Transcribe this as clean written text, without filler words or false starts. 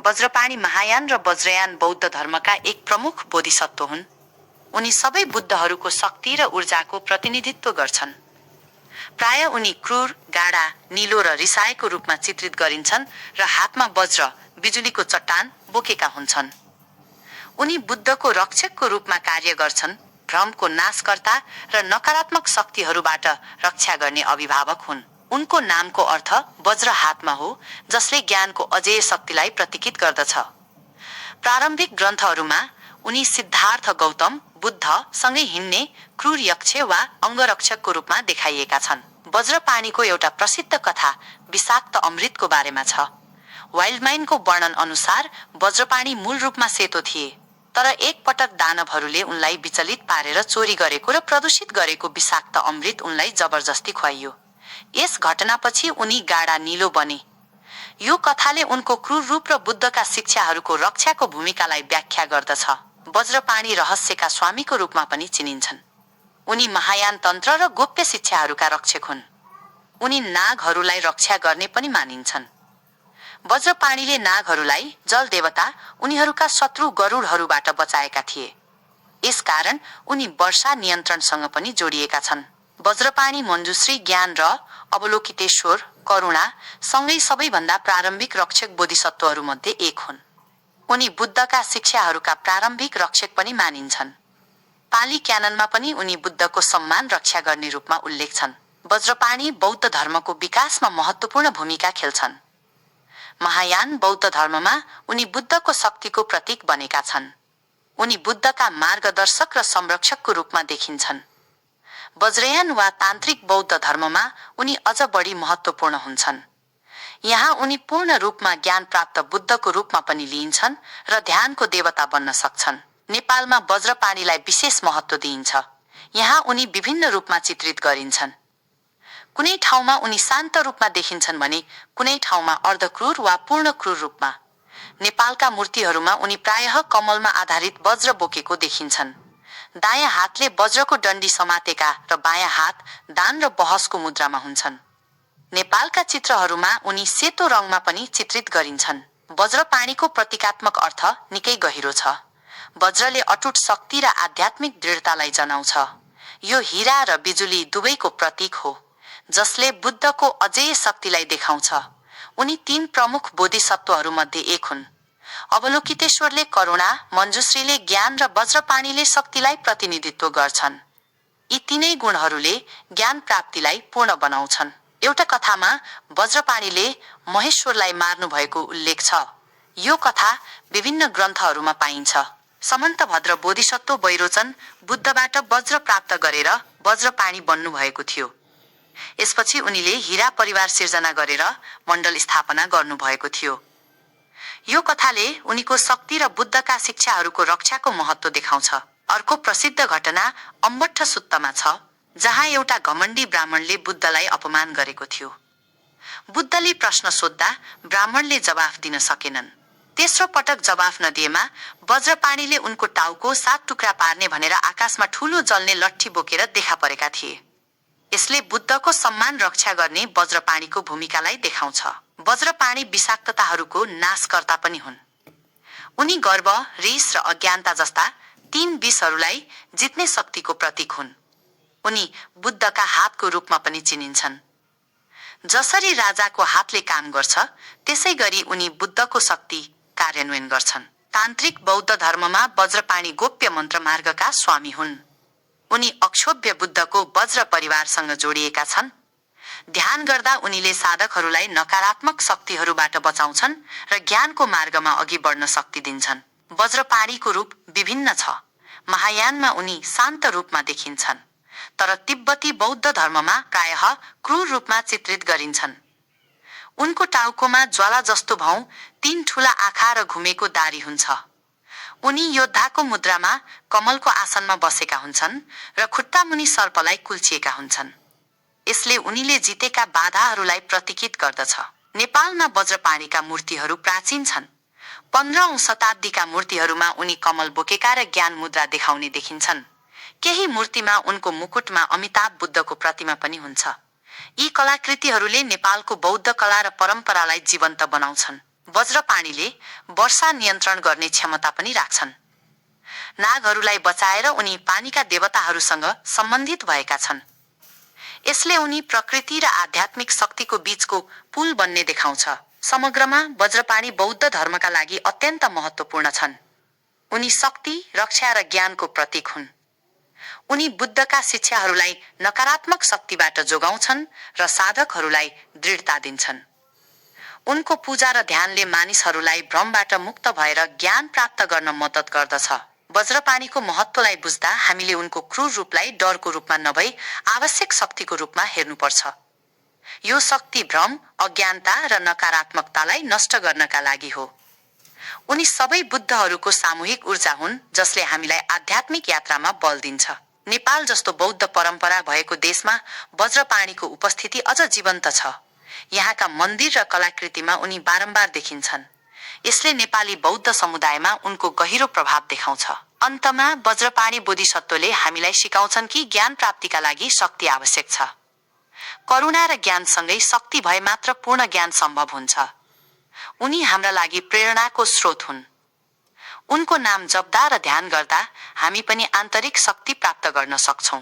वज्रपाणी महायान र वज्रयान बौद्ध धर्मका एक प्रमुख बोधिसत्व हुन्। उनी सबै बुद्धहरूको शक्ति र ऊर्जाको प्रतिनिधित्व गर्छन्। प्राय उनी क्रूर, गाढा, नीलो र रिसाएको रूपमा चित्रित गरिन्छन् र हातमा वज्र, बिजुलीको चट्टान बोकेका हुन्छन्। उनी बुद्धको रक्षकको रूपमा कार्य गर्छन्, भ्रमको नाशकर्ता र नकारात्मक शक्तिहरूबाट रक्षा गर्ने अभिभावक हुन्। उनको नामको अर्थ वज्र हातमा हो, जसले ज्ञानको अजेय शक्तिलाई प्रतीकित गर्दछ। प्रारम्भिक ग्रन्थहरूमा उनी सिद्धार्थ गौतम बुद्धसँगै हिँड्ने क्रूर यक्ष वा अङ्गरक्षकको रूपमा देखाइएका छन्। वज्रपाणीको एउटा प्रसिद्ध कथा विषाक्त अमृतको बारेमा छ। वाइल्डमाइनको वर्णन अनुसार वज्रपाणी मूल रूपमा सेतो थिए, तर एक पटक दानवहरूले उनलाई विचलित पारेर चोरी गरेको र प्रदूषित गरेको विषाक्त अमृत उनलाई जबरजस्ती खुवाइयो। यस घटनापछि उनी गाढा नीलो बने। यो कथाले उनको क्रूर रूप र बुद्धका शिक्षाहरूको रक्षाको भूमिकालाई व्याख्या गर्दछ। वज्रपाणी रहस्यका स्वामीको रूपमा पनि चिनिन्छन्। उनी महायान तन्त्र र गोप्य शिक्षाहरूका रक्षक हुन्। उनी नागहरूलाई रक्षा गर्ने पनि मानिन्छन्। वज्रपाणीले नागहरूलाई जल देवता, उनीहरूका शत्रु गरुडहरूबाट बचाएका थिए। यसकारण उनी वर्षा नियन्त्रणसँग पनि जोडिएका छन्। वज्रपाणी मञ्जुश्री, ज्ञान र अवलोकितेश्वर, करुणा सँगै सबैभन्दा प्रारम्भिक रक्षक बोधिसत्वहरूमध्ये एक हुन्। उनी बुद्धका शिक्षाहरूका प्रारम्भिक रक्षक पनि मानिन्छन्। पाली क्याननमा पनि उनी बुद्धको सम्मान रक्षा गर्ने रूपमा उल्लेख छन्। वज्रपाणी बौद्ध धर्मको विकासमा महत्त्वपूर्ण भूमिका खेल्छन्। महायान बौद्ध धर्ममा उनी बुद्धको शक्तिको प्रतीक बनेका छन्। उनी बुद्धका मार्गदर्शक र संरक्षकको रूपमा देखिन्छन्। वज्रयान वा तान्त्रिक बौद्ध धर्ममा उनी अझ बढी महत्त्वपूर्ण हुन्छन्। यहाँ उनी पूर्ण रूपमा ज्ञान प्राप्त बुद्धको रूपमा पनि लिइन्छन् र ध्यानको देवता बन्न सक्छन्। नेपालमा वज्रपाणीलाई विशेष महत्त्व दिइन्छ। यहाँ उनी विभिन्न रूपमा चित्रित गरिन्छन्। कुनै ठाउँमा उनी शान्त रूपमा देखिन्छन् भने कुनै ठाउँमा अर्धक्रूर वा पूर्ण क्रूर रूपमा। नेपालका मूर्तिहरूमा उनी प्रायः कमलमा आधारित वज्र बोकेको देखिन्छन्। दायाँ हातले वज्रको डन्डी समातेका र बायाँ हात दान र बहसको मुद्रामा हुन्छन्। नेपालका चित्रहरूमा उनी सेतो रङमा पनि चित्रित गरिन्छन्। वज्रपाणीको प्रतीकात्मक अर्थ निकै गहिरो छ। वज्रले अटुट शक्ति र आध्यात्मिक दृढतालाई जनाउँछ। यो हीरा र बिजुली दुवैको प्रतीक हो, जसले बुद्धको अजेय शक्तिलाई देखाउँछ। उनी तीन प्रमुख बोधिसत्वहरूमध्ये एक हुन्। अवलोकितेश्वरले करुणा, मञ्जुश्रीले ज्ञान र वज्रपाणीले शक्तिलाई प्रतिनिधित्व गर्छन्। यी तीनै गुणहरूले ज्ञान प्राप्तिलाई पूर्ण बनाउँछन्। एउटा कथामा वज्रपाणीले महेश्वरलाई मार्नु भएको उल्लेख छ। यो कथा विभिन्न ग्रन्थहरूमा पाइन्छ। समन्तभद्र बोधिसत्व वैरोचन बुद्धबाट वज्र प्राप्त गरेर वज्रपाणी बन्नु भएको थियो। यसपछि उनीले हीरा परिवार सिर्जना गरेर मण्डल स्थापना गर्नुभएको थियो। यो कथाले उनीको शक्ति र बुद्धका शिक्षाहरूको रक्षाको महत्त्व देखाउँछ। अर्को प्रसिद्ध घटना अम्बट्ठ सुत्तमा छ, जहाँ एउटा घमण्डी ब्राह्मणले बुद्धलाई अपमान गरेको थियो। बुद्धले प्रश्न सोध्दा ब्राह्मणले जवाफ दिन सकेनन्। तेस्रो पटक जवाफ नदिएमा वज्रपाणीले उनको टाउको 7 टुक्रा पार्ने भनेर आकाशमा ठूलो जल्ने लट्ठी बोकेर देखा परेका थिए। यसले बुद्धको सम्मान रक्षा गर्ने वज्रपाणीको भूमिकालाई देखाउँछ। वज्रपाणी विषाक्तताहरूको नाशकर्ता पनि हुन्। उनी गर्व, रिस र अज्ञानता जस्ता 3 विषहरूलाई जित्ने शक्तिको प्रतीक हुन्। उनी बुद्धका हातको रूपमा पनि चिनिन्छन्। जसरी राजाको हातले काम गर्छ, त्यसै गरी उनी बुद्धको शक्ति कार्यान्वयन गर्छन्। तान्त्रिक बौद्ध धर्ममा वज्रपाणी गोप्य मन्त्र मार्गका स्वामी हुन्। उनी अक्षोभ्य बुद्धको वज्र परिवारसँग जोडिएका छन्। ध्यान गर्दा उनीले साधकहरूलाई नकारात्मक शक्तिहरूबाट बचाउँछन् र ज्ञानको मार्गमा अघि बढ्न शक्ति दिन्छन्। वज्रपाणीको रूप विभिन्न छ। महायानमा उनी शान्त रूपमा देखिन्छन्, तर तिब्बती बौद्ध धर्ममा प्रायः क्रूर रूपमा चित्रित गरिन्छन्। उनको टाउकोमा ज्वाला जस्तो भौँ, 3 ठूला आँखा र घुमेको दारी हुन्छ। उनी योद्धाको मुद्रामा कमलको आसनमा बसेका हुन्छन् र खुट्टा मुनि सर्पलाई कुल्चिएका हुन्छन्। यसले उनीले जितेका बाधाहरूलाई प्रतीकित गर्दछ। नेपालमा वज्रपाणीका मूर्तिहरू प्राचीन छन्। 15औं शताब्दीका मूर्तिहरूमा उनी कमल बोकेका र ज्ञान मुद्रा देखाउने देखिन्छन्। केही मूर्तिमा उनको मुकुटमा अमिताभ बुद्धको प्रतिमा पनि हुन्छ। यी कलाकृतिहरूले नेपालको बौद्ध कला र परम्परालाई जीवन्त बनाउँछन्। वज्रपाणीले वर्षा नियन्त्रण गर्ने क्षमता पनि राख्छन्। नागहरूलाई बचाएर उनी पानीका देवताहरूसँग सम्बन्धित भएका छन्। यसले उनी प्रकृति र आध्यात्मिक शक्तिको बीचको पुल बन्ने देखाउँछ। समग्रमा वज्रपाणी बौद्ध धर्मका लागि अत्यन्त महत्त्वपूर्ण छन्। उनी शक्ति, रक्षा र ज्ञानको प्रतीक हुन्। उनी बुद्धका शिक्षाहरूलाई नकारात्मक शक्तिबाट जोगाउँछन् र साधकहरूलाई दृढता दिन्छन्। उनको पूजा र ध्यानले मानिसहरूलाई भ्रमबाट मुक्त भएर ज्ञान प्राप्त गर्न मद्दत गर्दछ। वज्रपाणीको महत्त्वलाई बुझ्दा हामीले उनको क्रूर रूपलाई डरको रूपमा नभई आवश्यक शक्तिको रूपमा हेर्नुपर्छ। यो शक्ति भ्रम, अज्ञानता र नकारात्मकतालाई नष्ट गर्नका लागि हो। उनी सबै बुद्धहरूको सामूहिक ऊर्जा हुन् जसले हामीलाई आध्यात्मिक यात्रामा बल दिन्छ। नेपाल जस्तो बौद्ध परम्परा भएको देशमा वज्रपाणीको उपस्थिति अझ जीवन्त छ। यहाँका मन्दिर र कलाकृतिमा उनी बारम्बार देखिन्छन्। यसले नेपाली बौद्ध समुदायमा उनको गहिरो प्रभाव देखाउँछ। अन्तमा वज्रपाणी बोधिसत्वले हामीलाई सिकाउँछन् कि ज्ञान प्राप्तिका लागि शक्ति आवश्यक छ। करुणा र ज्ञानसँगै शक्ति भए मात्र पूर्ण ज्ञान सम्भव हुन्छ। उनी हाम्रा लागि प्रेरणाको स्रोत हुन्। उनको नाम जप्दा र ध्यान गर्दा हामी पनि आन्तरिक शक्ति प्राप्त गर्न सक्छौं।